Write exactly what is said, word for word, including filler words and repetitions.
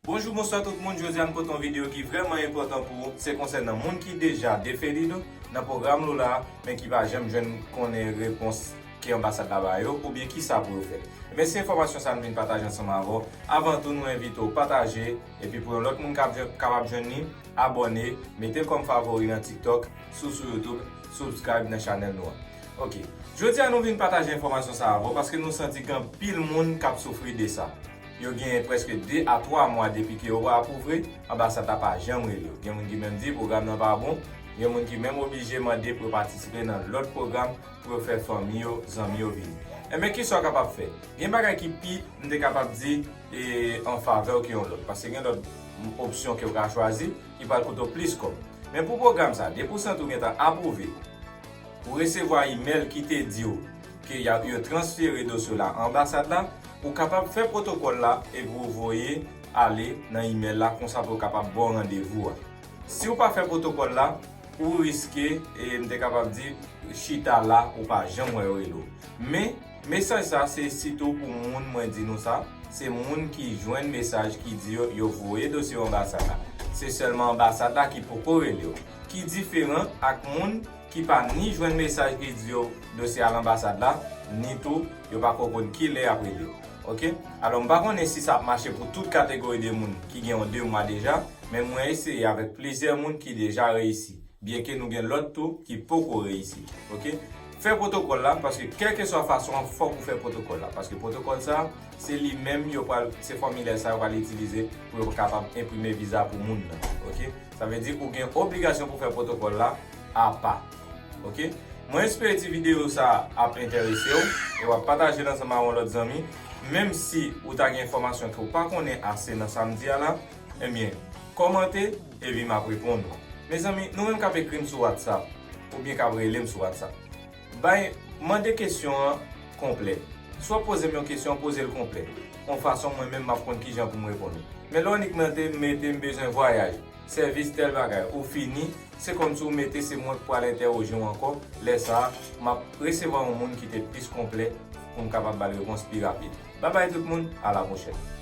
Bonjou, bonswa tout moun. Jodi a, nou pote yon videyo ki vrèman enpòtan pou ou. Se konsènan moun ki deja defeli yo nan pwogram Lola, men ki pa janm jwenn konnen repons ke anbasad la ba yo, oubyen kisa pou yo fè. Men se enfòmasyon sa nou vin pataje ansanm avè w. Avan tou, nou envite w pataje, epi pou yon lòt moun kab-, kapab jwenn li, abòne, mete l kòm favori nan TikTok, si w sou YouTube, subscribe nan chanèl nou an. Ok. Jodi a, nou vin pataje enfòmasyon sa avè w paske nou santi gen anpil moun k ap soufri de sa. Yo gen prèske de a twa mwa depi ke yo pa apwouve, anbasad la pa janm rele yo. Gen moun ki menm di pwogram nan pa bon, gen moun ki menm oblije mande pou yo patisipe nan lòt pwogram pou yo fè fanmi yo, zanmi yo vini. Enben, kisa w kapab fè? Gen bagay ki pi, m te kapab di, e, an favè w ke yon lòt, paske gen lòt opsyon ke w ka chwazi ki pral koute w plis kòb. Men pou pwogram sa, depi w santi w gentan apwouve, ou resevwa imèl ki te di w ke y a, yo transfere dosye w la anbasad la, ou kapab fè pwotokòl la epi w voye ale nan imèl la, konsa pou yo kapab ba w randevou a. Si w pa fè pwotokòl la, ou riske, e m te kapab di, chita la, ou pa janm wè yo rele w. Men, mesaj sa, se sitou pou moun, mwen di nou sa, se moun ki jwenn mesaj ki di yo, yo voye dosye yo anbasad la. Se sèlman anbasad la ki poko rele yo, ki diferan ak moun ki pa ni jwenn mesaj ki di yo dosye al anbasad la, ni tou yo pa ko konn ki lè y ap rele yo. Ok? Alò, m pa konnen si sa ap mache pou tout kategori de moun ki gen yon de mwa deja, men mwen eseye avèk plizyè moun ki deja reyisi, byenke nou gen lòt tou ki poko reyisi. Ok? Fè pwotokòl la, paske kèlkeswa fason an, fòk ou fè pwotokòl la, paske pwotokòl sa, se li menm yo pral, se fòmilè sa yo pral itilize pou yo kapab enprime viza pou moun nan. Ok? Sa vle di ou gen obligasyon pou fè pwotokòl la apa. Ok? Mwen espere ti videyo sa ap enterese w e w ap pataje l ansanm ak yon lòt zanmi. Menm si ou ta gen enfòmasyon ke w pa konnen ase nan sa m di a la, ebyen, kòmante epi m ap reponn ou. Mezanmi, nou menm k ap ekri m sou WhatsApp oubyen k ap rele m sou WhatsApp, bay, mande kesyon an konplè. Si w ap poze m yon kesyon, poze l konplè, yon fason mwen menm m ap konn kijan pou m reponn ou. Men lè w annik mande m, mete m bezwen vwayaj, sèvis tèl bagay, ou fini, se kòmsi w mete se mwen k pral entèwoje w ankò. Lè sa a, m ap resevwa yon moun ki te plis konplè pou m kapab ba l repons pi rapid. Babay tout moun, a la pwochèn.